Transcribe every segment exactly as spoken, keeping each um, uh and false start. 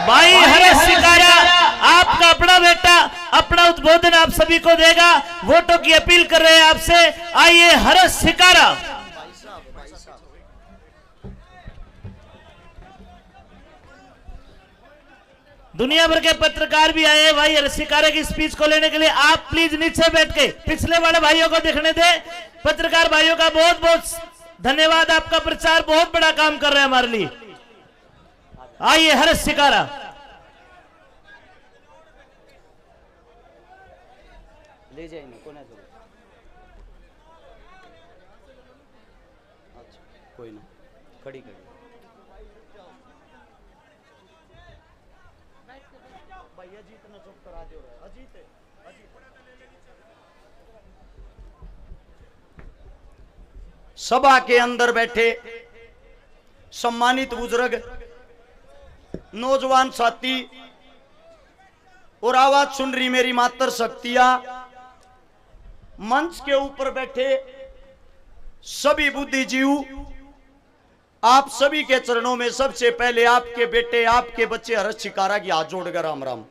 भाई हर्ष शिकारा, आपका अपना बेटा अपना उद्बोधन आप सभी को देगा। वोटों की अपील कर रहे हैं आपसे, आइए हर्ष शिकारा। दुनिया भर के पत्रकार भी आए हैं भाई हर्ष शिकारा की स्पीच को लेने के लिए। आप प्लीज नीचे बैठ के पिछले वाले भाइयों को देखने दे। पत्रकार भाइयों का बहुत बहुत धन्यवाद, आपका प्रचार बहुत बड़ा काम कर रहा है हमारे लिए। आइए हर्ष शिकारा। ले जाए ना, कोने से। अच्छा, कोई ना, खड़ी खड़ी। भाई अजीत ने चुप करा दियो रे, अजीत। सभा के अंदर बैठे सम्मानित बुजुर्ग, नौजवान साथी और आवाज सुन रही मेरी मातृ शक्तियां, मंच के ऊपर बैठे सभी बुद्धिजीव, आप सभी के चरणों में सबसे पहले आपके बेटे, आपके बच्चे हर्ष शिकारा की हाथ जोड़कर राम राम।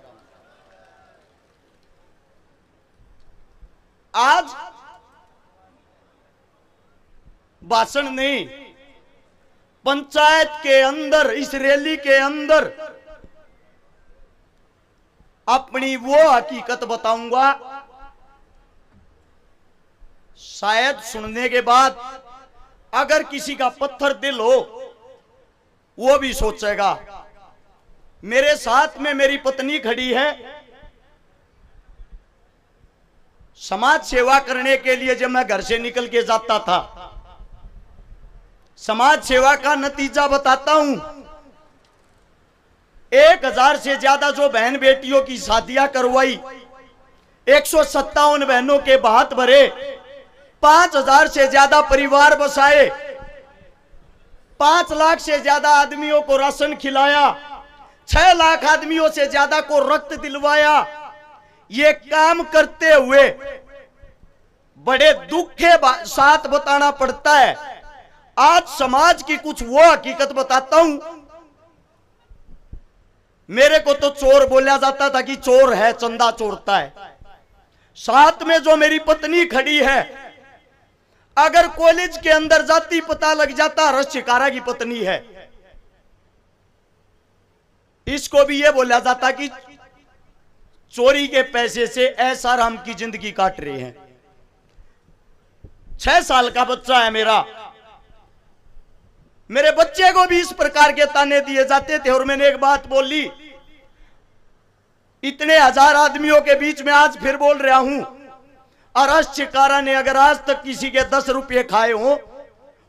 आज भाषण नहीं, पंचायत के अंदर, इस रैली के अंदर अपनी वो हकीकत बताऊंगा। शायद सुनने के बाद अगर किसी का पत्थर दिल हो, वो भी सोचेगा। मेरे साथ में मेरी पत्नी खड़ी है। समाज सेवा करने के लिए जब मैं घर से निकल के जाता था, समाज सेवा का नतीजा बताता हूं, एक हजार से ज्यादा जो बहन बेटियों की शादियां करवाई, एक सौ सत्तावन बहनों के भात भरे, पांच हजार से ज्यादा परिवार बसाए, पांच लाख से ज्यादा आदमियों को राशन खिलाया, छह लाख आदमियों से ज्यादा को रक्त दिलवाया। ये काम करते हुए बड़े दुख के बा-, साथ बताना पड़ता है। आज समाज की कुछ वो हकीकत बताता हूं। मेरे को तो चोर बोला जाता था कि चोर है, चंदा चोरता है। साथ में जो मेरी पत्नी खड़ी है, अगर कॉलेज के अंदर जाती पता लग जाता हर्ष शिकारा की पत्नी है, इसको भी ये बोला जाता कि चोरी के पैसे से ऐसा राम की जिंदगी काट रहे हैं। छह साल का बच्चा है मेरा, मेरे बच्चे को भी इस प्रकार के ताने दिए जाते थे। और मैंने एक बात बोली, इतने हजार आदमियों के बीच में आज फिर बोल रहा हूं, हर्ष शिकारा ने अगर आज तक किसी के दस रुपये खाए हो,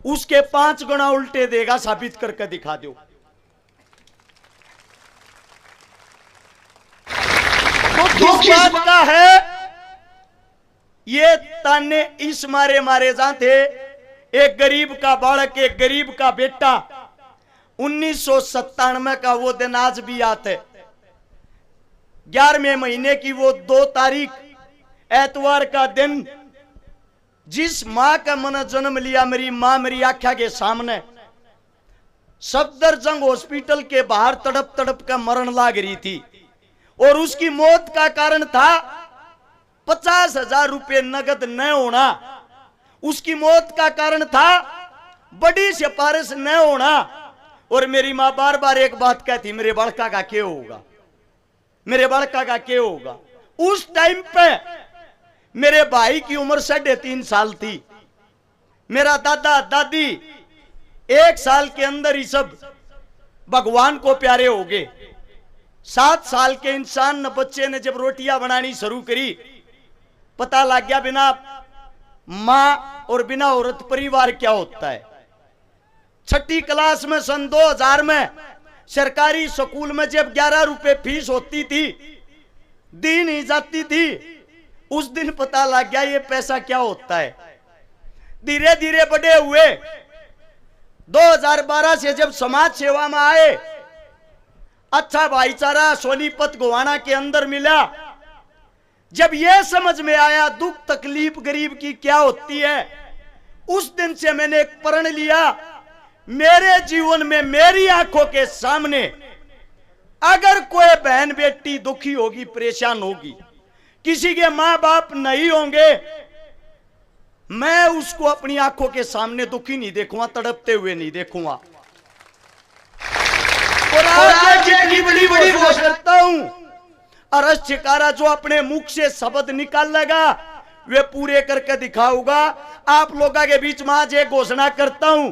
उसके पांच गुना उल्टे देगा, साबित करके दिखा दो। दुख इस बात का है, ये ताने इस मारे मारे जाते। एक गरीब का बालक, एक गरीब का बेटा, उन्नीस सौ सत्तानवे का वो दिन आज भी याद है। ग्यारहवें महीने की वो दो तारीख, ऐतवार का दिन, जिस माँ का मैंने जन्म लिया, मेरी माँ मेरी आंख्या के सामने सफदरजंग हॉस्पिटल के बाहर तड़प तड़प कर मरण लाग रही थी। और उसकी मौत का कारण था पचास हजार रुपये नगद न होना। उसकी मौत का कारण था बड़ी सिफारिश न होना। और मेरी माँ बार बार एक बात कहती, मेरे बालका का क्या होगा, मेरे बालका का क्या होगा। उस टाइम पे मेरे भाई की उम्र साढ़े तीन साल थी। मेरा दादा दादी एक साल के अंदर ही सब भगवान को प्यारे हो गए। सात साल के इंसान न बच्चे ने जब रोटियां बनानी शुरू करी, पता लग गया बिना माँ और बिना औरत परिवार क्या होता है। छठी क्लास में सन दो हजार में सरकारी स्कूल में जब ग्यारह रुपए फीस होती थी, दी नहीं जाती थी, उस दिन पता लग गया ये पैसा क्या होता है। धीरे धीरे बड़े हुए, दो हजार बारह से जब समाज सेवा में आए, अच्छा भाईचारा सोनीपत गोवाना के अंदर मिला, जब ये समझ में आया दुख तकलीफ गरीब की क्या होती है, उस दिन से मैंने एक प्रण लिया, मेरे जीवन में मेरी आंखों के सामने अगर कोई बहन बेटी दुखी होगी, परेशान होगी, किसी के माँ बाप नहीं होंगे, मैं उसको अपनी आंखों के सामने दुखी नहीं देखूंगा, तड़पते हुए नहीं देखूंगा। और आज ये जितनी बड़ी बड़ी घोषणा करता हूं, अरस छिकारा जो अपने मुख से शब्द निकालेगा, वे पूरे करके दिखाऊंगा। आप लोगों के बीच में आज एक घोषणा करता हूं,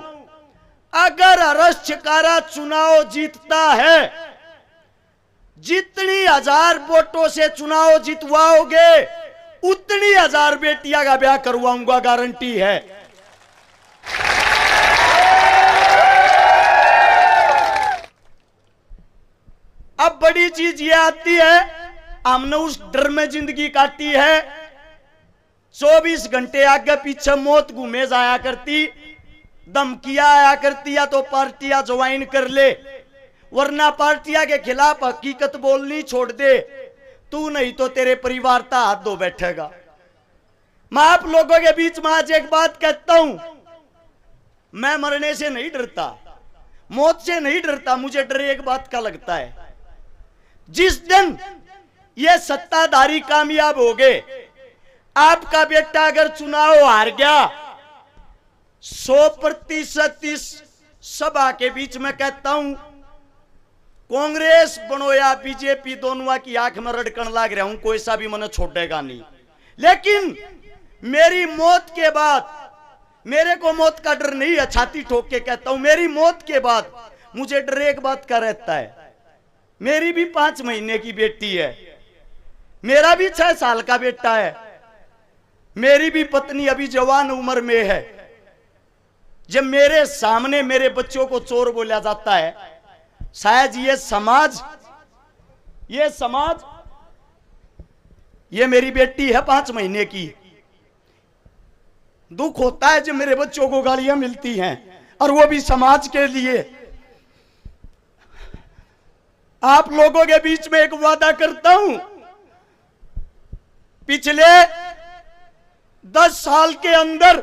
अगर अरस छिकारा चुनाव जीतता है, जितनी हजार वोटों से चुनाव जितवाओगे, उतनी हजार बेटियां का ब्याह करवाऊंगा, गारंटी है। अब बड़ी चीज ये आती है, हमने उस डर में जिंदगी काटी है। चौबीस घंटे आगे पीछे मौत घूमे जाया करती, धमकियां आया करती, या तो पार्टियां ज्वाइन कर ले, वरना पार्टियां के खिलाफ हकीकत बोलनी छोड़ दे तू, नहीं तो तेरे परिवार का हाथ धो बैठेगा। मैं आप लोगों के बीच में आज एक बात कहता हूं, मैं मरने से नहीं डरता, मौत से नहीं डरता, मुझे डर एक बात का लगता है, जिस दिन ये सत्ताधारी कामयाब हो गए, आपका बेटा अगर चुनाव हार गया, सौ प्रतिशत इस सभा के बीच में कहता हूं, कांग्रेस बनो या बीजेपी, दोनों की आंख में रड़कन लाग रहा हूं, कोई सा भी मने छोड़ेगा नहीं। लेकिन मेरी मौत के बाद, मेरे को मौत का डर नहीं है, छाती ठोक के कहता हूं, मेरी मौत के बाद मुझे डर एक बात का रहता है, मेरी भी पांच महीने की बेटी है, मेरा भी छह साल का बेटा है, मेरी भी पत्नी अभी जवान उम्र में है। जब मेरे सामने मेरे बच्चों को चोर बोला जाता है, शायद ये समाज, ये समाज, ये मेरी बेटी है पांच महीने की, दुख होता है जब मेरे बच्चों को गालियां मिलती हैं, और वो भी समाज के लिए। आप लोगों के बीच में एक वादा करता हूं, पिछले दस साल के अंदर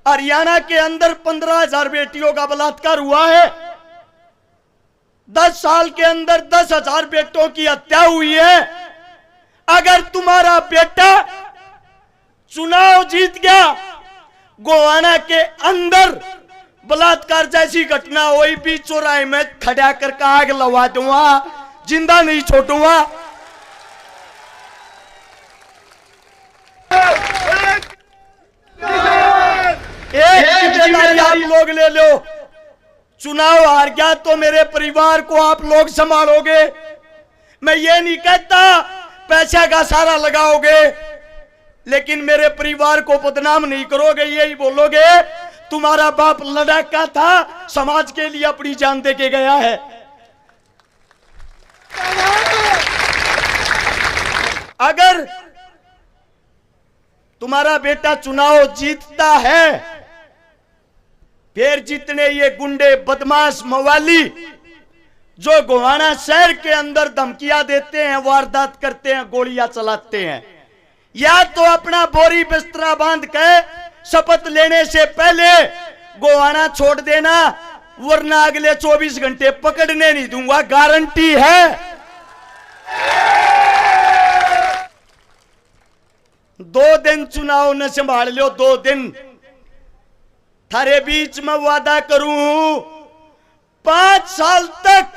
हरियाणा के अंदर पन्द्रह हजार बेटियों का बलात्कार हुआ है। दस साल के अंदर दस हजार बेटों की हत्या हुई है। अगर तुम्हारा बेटा चुनाव जीत गया, गोवाना के अंदर बलात्कार जैसी घटना हुई भी, चौराहे में खड़ा करके आग लगा दूंगा, जिंदा नहीं छोड़ूंगा। एक जिम्मेदारी आप लोग ले लो, चुनाव हार गया तो मेरे परिवार को आप लोग संभालोगे। मैं ये नहीं कहता पैसा का सारा लगाओगे, लेकिन मेरे परिवार को बदनाम नहीं करोगे। यही बोलोगे, तुम्हारा बाप लड़ाका था, समाज के लिए अपनी जान दे के गया है। अगर तुम्हारा बेटा चुनाव जीतता है, फिर जितने ये गुंडे, बदमाश, मवाली जो गोवाना शहर के अंदर धमकियां देते हैं, वारदात करते हैं, गोलियां चलाते हैं, या तो अपना बोरी बिस्तरा बांध के शपथ लेने से पहले गोवाना छोड़ देना, वरना अगले चौबीस घंटे पकड़ने नहीं दूंगा, गारंटी है। दो दिन चुनाव ने संभाल लो, दो दिन। थारे बीच में वादा करूं हूं, पांच साल तक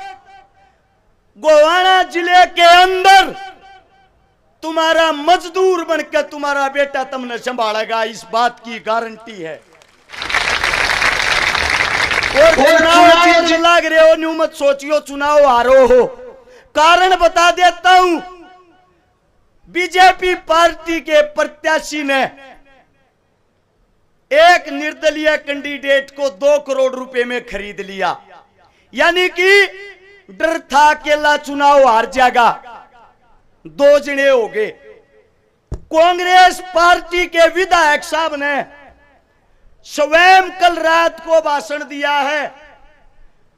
गोवाना जिले के अंदर तुम्हारा मजदूर बनकर तुम्हारा बेटा तुमने संभालेगा, इस बात की गारंटी है। और चुनाव जीतने लाग रहे हो, न्यू मत सोचियो चुनाव हारो हो। कारण बता देता हूं, बीजेपी पार्टी के प्रत्याशी ने एक निर्दलीय कैंडिडेट को दो करोड़ रुपए में खरीद लिया, यानी कि डर था अकेला चुनाव हार जाएगा, दो जने हो गए। कांग्रेस पार्टी के विधायक साहब ने स्वयं कल रात को भाषण दिया है,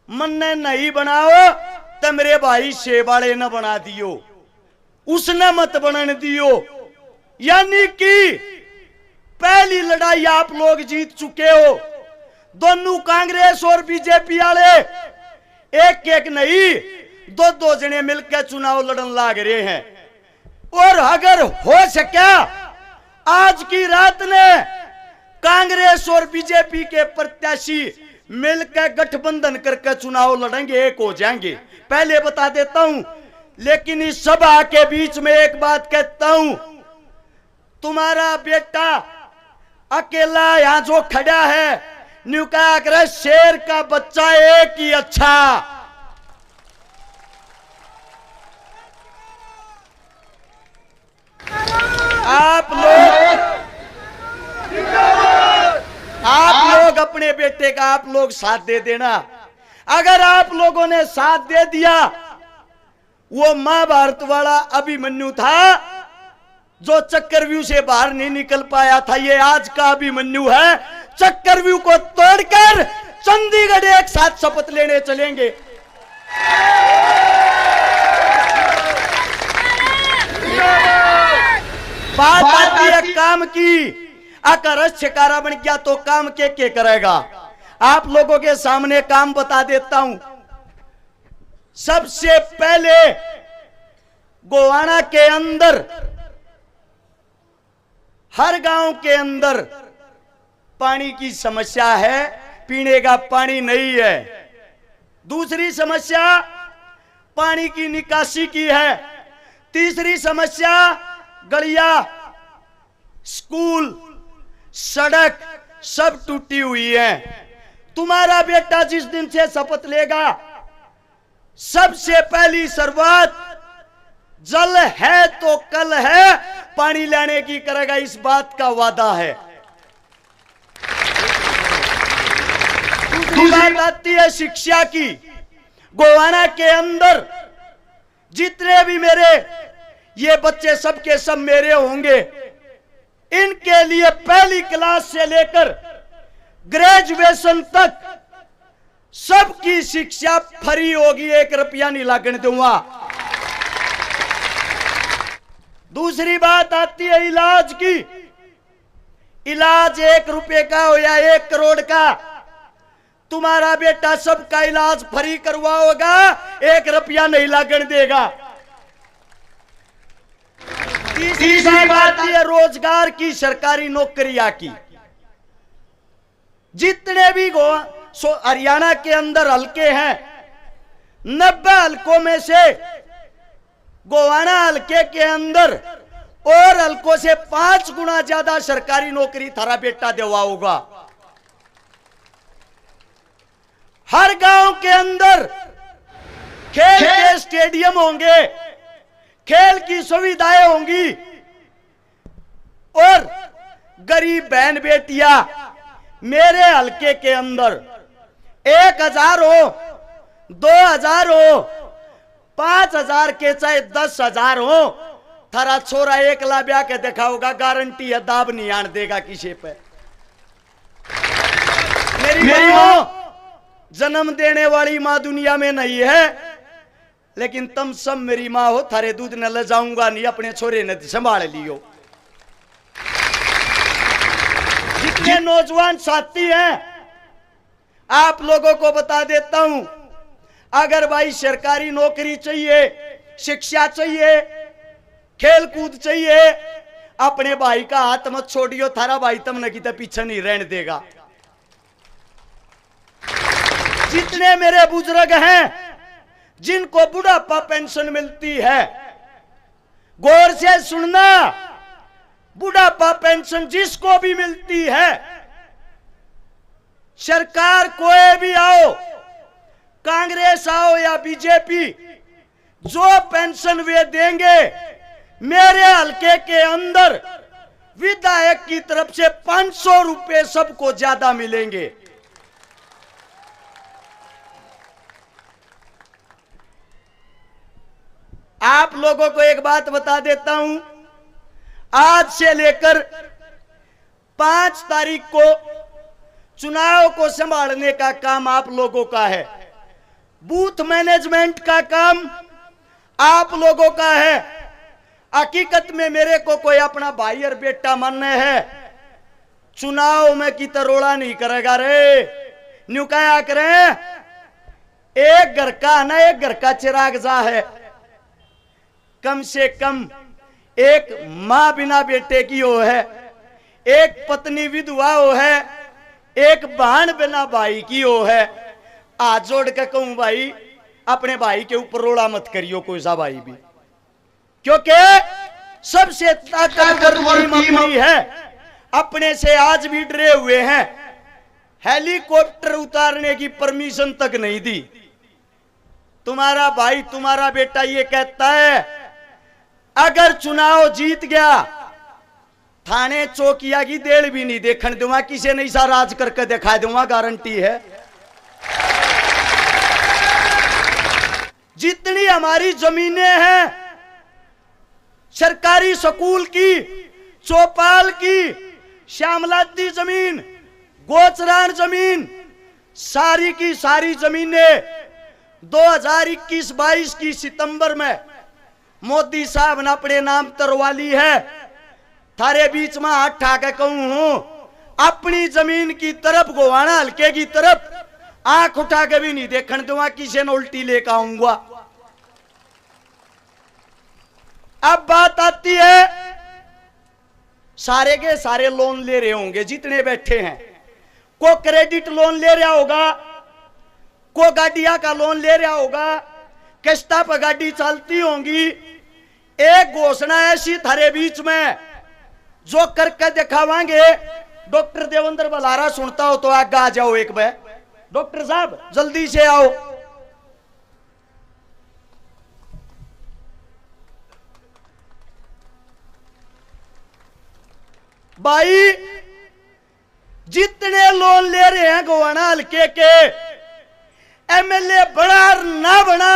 मन्ने नहीं बनाओ तो मेरे भाई शेवाले ने बना दियो, उसने मत बनन दियो। यानी कि पहली लड़ाई आप लोग जीत चुके हो। दोनों कांग्रेस और बीजेपी वाले एक एक नहीं, दो दो जने मिलकर चुनाव लड़न लाग रहे हैं। और अगर हो सका, आज की रात ने कांग्रेस और बीजेपी के प्रत्याशी मिलकर गठबंधन करके चुनाव लड़ेंगे, एक हो जाएंगे, पहले बता देता हूं। लेकिन इस सभा के बीच में एक बात कहता हूं, तुम्हारा बेटा अकेला यहां जो खड़ा है, न्यू कहा करे, शेर का बच्चा एक ही अच्छा। आप लोग, आप लोग अपने बेटे का आप लोग साथ दे देना। अगर आप लोगों ने साथ दे दिया, वो महाभारत वाला अभिमन्यु था जो चक्रव्यूह से बाहर नहीं निकल पाया था, ये आज का अभिमन्यु है। चक्रव्यूह को तोड़कर चंडीगढ़ एक साथ शपथ लेने चलेंगे। बात आती है काम की, अगर रस छिकारा बन गया तो काम के के करेगा? आप लोगों के सामने काम बता देता हूं। सबसे पहले गोवाना के अंदर, हर गांव के अंदर पानी की समस्या है, पीने का पानी नहीं है। दूसरी समस्या पानी की निकासी की है। तीसरी समस्या गलिया, स्कूल, सड़क सब टूटी हुई है। तुम्हारा बेटा जिस दिन से शपथ लेगा, सबसे पहली शुरुआत जल है तो कल है, पानी लाने की करेगा, इस बात का वादा है। दूसरी बात आती है शिक्षा की। गोवाना के अंदर जितने भी मेरे ये बच्चे, सबके सब मेरे होंगे। इनके लिए पहली क्लास से लेकर ग्रेजुएशन तक सबकी शिक्षा फ्री होगी, एक रुपया नहीं लागण दूंगा। दूसरी बात आती है इलाज की। इलाज एक रुपये का हो या एक करोड़ का, तुम्हारा बेटा सबका इलाज फ्री करवाओगा, एक रुपया नहीं लागण देगा। तीसरी बात आती है रोजगार की, सरकारी नौकरियां की। जितने भी गो-, सो-, हरियाणा के अंदर हलके हैं, नब्बे हलकों में से गोवाना हलके के अंदर और हलकों से पांच गुना ज्यादा सरकारी नौकरी थारा बेटा देवा होगा। हर गांव के अंदर खेल के स्टेडियम होंगे, खेल की सुविधाएं होंगी। और गरीब बहन बेटियां, मेरे हलके के अंदर एक हजार हो, दो हजार हो, पांच हजार के चाहे दस हजार हो, थारा छोरा एकला ब्याह के दिखाओगा, गारंटी है, दाब नहीं आन देगा किसी पे। मेरी माँ, जन्म देने वाली माँ दुनिया में नहीं है, लेकिन तम सब मेरी माँ हो, थारे दूध न ले जाऊंगा नहीं, अपने छोरे ने संभाल लियो। जितने नौजवान साथी हैं, आप लोगों को बता देता हूं, अगर भाई सरकारी नौकरी चाहिए, शिक्षा चाहिए, खेल कूद चाहिए, अपने भाई का हाथ मत छोड़ियो, थारा भाई तमने किते पीछे नहीं रहने देगा। जितने मेरे बुजुर्ग हैं, जिनको बुढ़ापा पेंशन मिलती है, गौर से सुनना, बुढ़ापा पेंशन जिसको भी मिलती है, सरकार कोई भी आओ, कांग्रेस आओ या बीजेपी, जो पेंशन वे देंगे, मेरे हलके के अंदर विधायक की तरफ से पाँच सौ रुपए सबको ज्यादा मिलेंगे। आप लोगों को एक बात बता देता हूं, आज से लेकर पाँच तारीख को चुनाव को संभालने का काम आप लोगों का है, बूथ मैनेजमेंट का काम आप लोगों का है। हकीकत में मेरे को कोई अपना भाई और बेटा मानने है, चुनाव में कित रोला नहीं करेगा रे। न्यू कहा करें, एक घर का ना, एक घर का चिराग जा है। कम से कम एक माँ बिना बेटे की हो है, एक पत्नी विधवा हो है, एक बहन बिना भाई की हो है। हाथ जोड़ के कहूं भाई, अपने भाई के ऊपर रोला मत करियो कोई सा भाई भी, क्योंकि सबसे ताकतवर टीम अपनी है। अपने से आज भी डरे हुए हैं। हेलीकॉप्टर उतारने की परमिशन तक नहीं दी। तुम्हारा भाई, तुम्हारा बेटा ये कहता है, अगर चुनाव जीत गया, थाने चौकिया की देल भी नहीं देखण दूंगा, किसे नहीं सा राज करके दिखा दूंगा, गारंटी है। जितनी हमारी जमीनें हैं, सरकारी स्कूल की, चौपाल की, श्यामलादी जमीन, गोचरान जमीन, सारी की सारी जमीनें दो हज़ार इक्कीस बाईस की सितंबर में मोदी साहब ने अपने नाम तरवा ली है। थारे बीच में हाथ ठा के कहूं हूं, अपनी जमीन की तरफ, गोवाना हल्के की तरफ आंख उठा के भी नहीं देखण दूंगा, किसे ने उल्टी लेकर आऊंगा। अब बात आती है, सारे के सारे लोन ले रहे होंगे, जितने बैठे हैं, को क्रेडिट लोन ले रहा होगा, को गाड़िया का लोन ले रहा होगा, किस्ता पर गाड़ी चलती होंगी। एक घोषणा ऐसी थारे बीच में जो करके दिखावांगे। डॉक्टर देवेंद्र बलारा सुनता हो तो आगे आ जाओ एक बार। डॉक्टर साहब, जल्दी से आओ। भाई, जितने लोन ले रहे हैं गोवाना हल्के के, एमएलए बना और ना बना,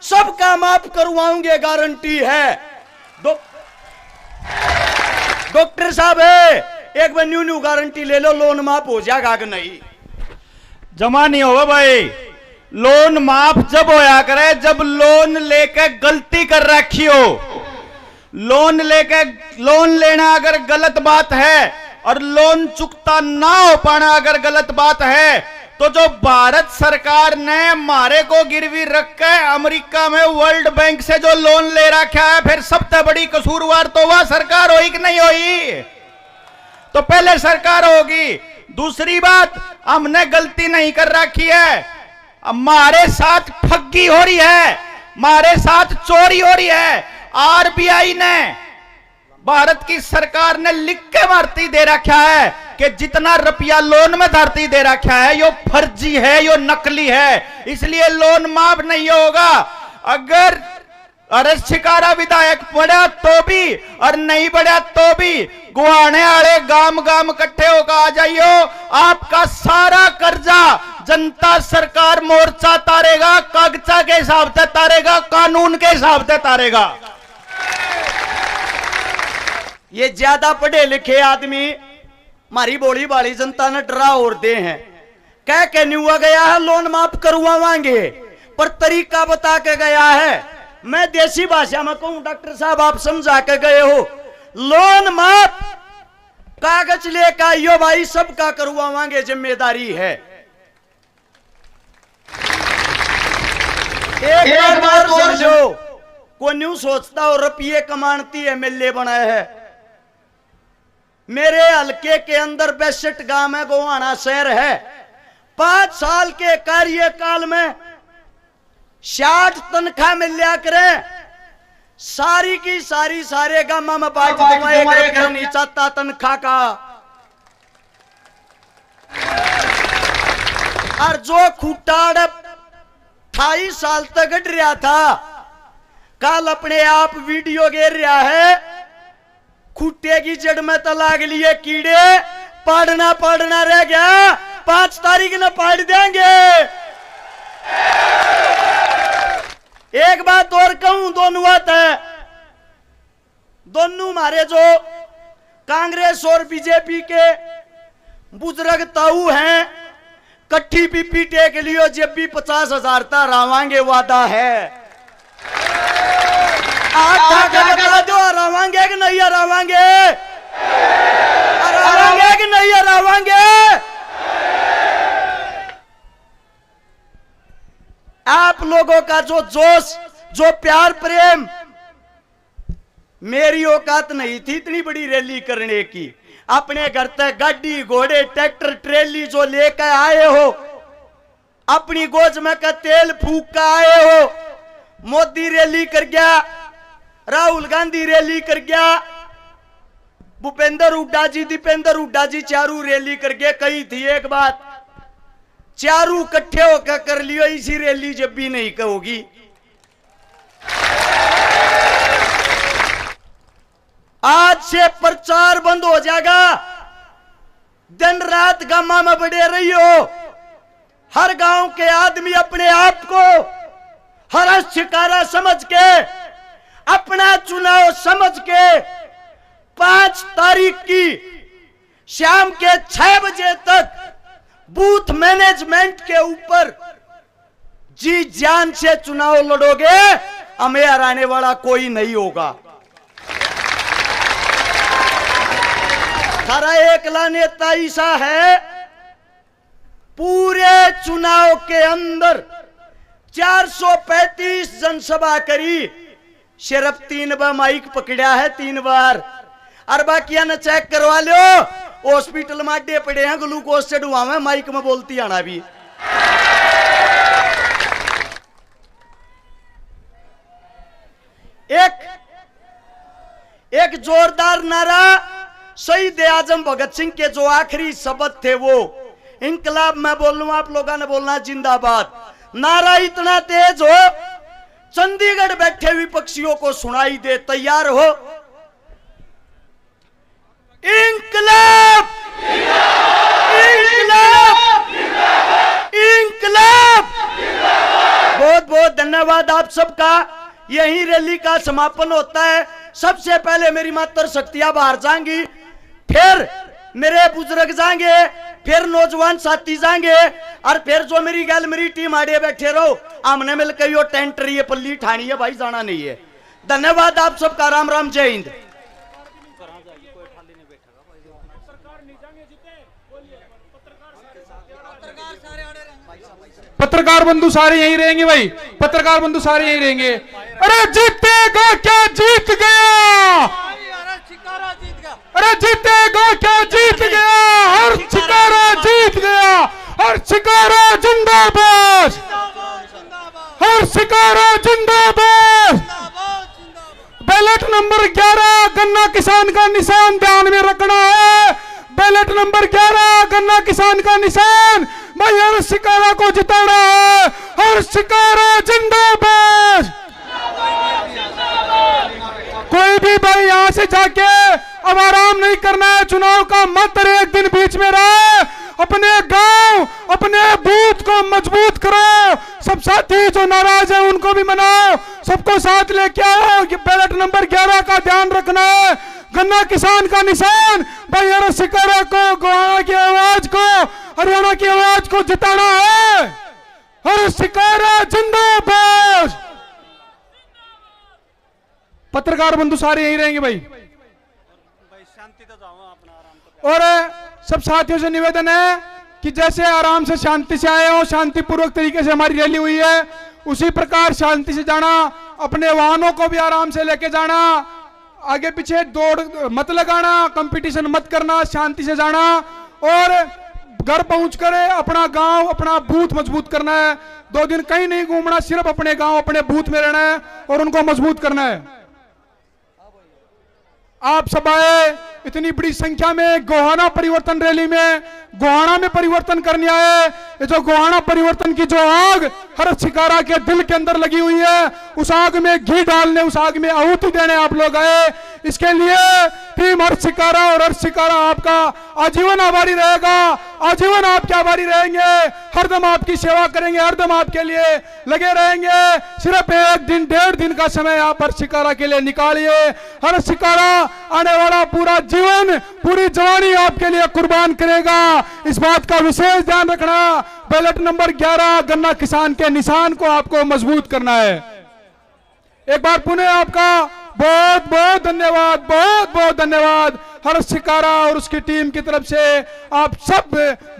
सबका माफ करवाऊंगे, गारंटी है। डॉ-, डॉक्टर साहब है, एक बार न्यू न्यू गारंटी ले लो, लोन माफ हो जाएगा कि नहीं? जमा नहीं होगा भाई। लोन माफ जब होया करे जब लोन लेके गलती कर रखी हो। लोन लेके, लोन लेना अगर गलत बात है और लोन चुकता ना हो पाना अगर गलत बात है, तो जो भारत सरकार ने मारे को गिरवी रख के अमेरिका में वर्ल्ड बैंक से जो लोन ले रखा है, फिर सबसे बड़ी कसूरवार तो वह सरकार होई कि नहीं होई? तो पहले सरकार होगी। दूसरी बात, हमने गलती नहीं कर रखी है, हमारे साथ ठगी हो रही है, हमारे साथ चोरी हो रही है। आरबीआई ने, भारत की सरकार ने लिख के धरती दे रखा है कि जितना रुपया लोन में धरती दे रखा है, यो फर्जी है, यो नकली है, इसलिए लोन माफ नहीं होगा। अगर अरे शिकारा विधायक बढ़ा तो भी और नहीं बढ़ा तो भी गुहाने आले गाम गाम इकट्ठे होकर आ जाइयो। आपका सारा कर्जा जनता सरकार मोर्चा तारेगा, कागजा के हिसाब से तारेगा, कानून के हिसाब से तारेगा। ये ज्यादा पढ़े लिखे आदमी हमारी भोली भाली जनता ने डरा और दे हैं। कह के न्यूआ गया है लोन माफ करवावांगे, पर तरीका बता के गया है। मैं देसी भाषा में कहूं, डॉक्टर साहब आप समझा के गए हो, लोन माफ, कागज लेकर आइयो भाई, सबका करवावांगे, जिम्मेदारी है। एक एक बात बात और और समझो, को न्यू सोचता हो रुपये कमानती एमएलए बनाया है। मेरे हलके के अंदर बैसठ गांव है, गोहाना शहर है। पांच साल के कार्यकाल में साठ तनख्वाह मिल लिया करे, सारी की सारी सारे गामा में बांट दूंगा, एक रुपया नहीं चाहता तनख्वाह का। और जो खुटाड़ अठाईस साल तक गढ़ रहा था, कल अपने आप वीडियो घेर रहा है, खुट्टे की जड़ में तो लाग लिए कीड़े, पाड़ना पाड़ना रह गया, पांच तारीख ने पाड़ देंगे। एक बात और कहूं, दोनों बात है, दोनों हमारे जो कांग्रेस और बीजेपी के बुजुर्ग ताऊ हैं, कट्ठी पीपी टेक लियो, जब भी पचास हजार ता रावांगे, वादा है। हाथ उठा के बता दो, हरावांगे कि नहीं हरावांगे? हरावांगे कि नहीं हरावांगे? आप लोगों का जो जोश, जो प्यार प्रेम, मेरी औकात नहीं थी इतनी बड़ी रैली करने की। अपने घर तक गाड़ी, घोड़े, ट्रैक्टर, ट्रेली जो लेकर आए हो, अपनी गोज में का तेल फूक कर आए हो। मोदी रैली कर गया, राहुल गांधी रैली कर गया, भूपेंद्र हुड्डा जी, दीपेंद्र हुड्डा जी, चारू रैली कर गए। कही थी एक बात, चारू इकट्ठे होकर कर लियो, इसी रैली जब भी नहीं कहोगी। आज से प्रचार बंद हो जाएगा, दिन रात गामा में बड़े रहियो। हर गांव के आदमी अपने आप को हर शिकारा समझ के, अपना चुनाव समझ के, पाँच तारीख की शाम के छह बजे तक बूथ मैनेजमेंट के ऊपर जी जान से चुनाव लड़ोगे, हमें हराने वाला कोई नहीं होगा। थारा एकला नेता ऐसा है, पूरे चुनाव के अंदर चार सौ पैंतीस जनसभा करी, सिर्फ तीन बार माइक पकड़ा है, तीन बार। और बाकिया ने चेक करवा लो, हॉस्पिटल में अड्डे पड़े हैं, ग्लूकोज चढ़वावे, माइक में बोलती आना भी। एक, एक जोरदार नारा शहीद आजम भगत सिंह के जो आखिरी शब्द थे, वो इनकलाब मैं बोलूं, आप लोगों ने बोलना जिंदाबाद। नारा इतना तेज हो, चंडीगढ़ बैठे विपक्षियों को सुनाई दे। तैयार हो? इंकलाब, इंकलाब, इंकलाब। बहुत बहुत धन्यवाद आप सबका। यही रैली का समापन होता है। सबसे पहले मेरी मातर शक्तियां बाहर जाएंगी, फिर मेरे बुजुर्ग जाएंगे, फिर नौजवान साथी जाएंगे, और फिर जो मेरी गैल मेरी टीम आड़े बैठे रहो, हमने मिलकर यो टेंट, ये पल्ली ठानी है भाई, जाना नहीं है। धन्यवाद आप सबका, राम राम, जय हिंद। पत्रकार बंधु सारे यहीं रहेंगे भाई, पत्रकार बंधु सारे यहीं रहेंगे। अरे जीतेगा क्या, जीत गया। अरे जीतेगा क्या, जीत गया। हर शिकारा जीत गया। हर शिकारा जिंदाबाद। हर शिकारा जिंदाबाद। बैलेट नंबर ग्यारह गन्ना किसान का निशान ध्यान में रखना है। बैलेट नंबर ग्यारह गन्ना किसान का निशान। भाई, हर शिकारा को जिताना है। हर शिकारा जिंदाबाद। कोई भी भाई यहाँ से जाके अब आराम नहीं करना है। चुनाव का मात्र एक दिन बीच में रहा है। अपने गांव, अपने बूथ को मजबूत करो। सब साथी जो नाराज हैं, उनको भी मनाओ, सबको साथ लेके आओ। ये बैलेट नंबर ग्यारह का ध्यान रखना है। गन्ना किसान का निशान भाई, हर शिकारा को, गोहाना की आवाज को, हरियाणा की आवाज को जिताना है। हर शिकारा जिंदाबाद। पत्रकार बंधु सारे यहीं रहेंगे भाई। और सब साथियों से निवेदन है कि जैसे आराम से, शांति से आए हो, शांतिपूर्वक तरीके से हमारी रैली हुई है, उसी प्रकार शांति से जाना, अपने वाहनों को भी आराम से लेके जाना। आगे पीछे दौड़ मत लगाना, कंपटीशन मत करना, शांति से जाना और घर पहुंचकर अपना गांव, अपना बूथ मजबूत करना है। दो दिन कहीं नहीं घूमना, सिर्फ अपने गांव, अपने बूथ में रहना है और उनको मजबूत करना है। आप सब आए इतनी बड़ी संख्या में गोहाना परिवर्तन रैली में, गोहाना में परिवर्तन करने आए। ये जो गोहाना परिवर्तन की जो आग हर शिकारा के दिल के अंदर लगी हुई है, उस आग में घी डालने, उस आग में आहुति देने आप लोग आए। इसके लिए टीम हर शिकारा और हर शिकारा आपका आजीवन आभारी रहेगा, आजीवन आपके आभारी रहेंगे। हरदम आपकी सेवा करेंगे, हरदम आपके लिए लगे रहेंगे। सिर्फ एक दिन, डेढ़ दिन का समय आप हर शिकारा के लिए निकालिए। हर शिकारा आने वाला पूरा जीवन, पूरी जवानी आपके लिए कुर्बान करेगा। इस बात का विशेष ध्यान रखना। बैलेट नंबर ग्यारह गन्ना किसान के निशान को आपको मजबूत करना है। एक बार पुनः आपका बहुत बहुत धन्यवाद, बहुत बहुत धन्यवाद। हर्ष शिकारा और उसकी टीम की तरफ से आप सब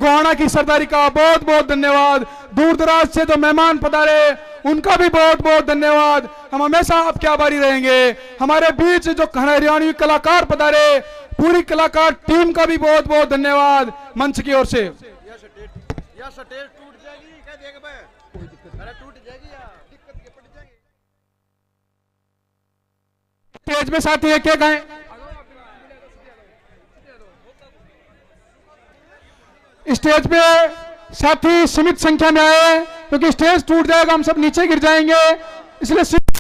गोहाना की सरदारी का बहुत बहुत धन्यवाद। दूर दराज से जो मेहमान पधारे, उनका भी बहुत बहुत धन्यवाद। हम हमेशा आपके आभारी रहेंगे। हमारे बीच जो हरियाणवी कलाकार पधारे, पूरी कलाकार टीम का भी बहुत बहुत धन्यवाद मंच की ओर से। या स्टेज टूट जाएगी, क्या देख बे? अरे टूट जाएगी यार, दिक्कत के पड़ जाएगी। स्टेज पे साथी एक एक आए। स्टेज पे साथी सीमित संख्या में आए, क्योंकि स्टेज टूट जाएगा, हम सब नीचे गिर जाएंगे, इसलिए सीमित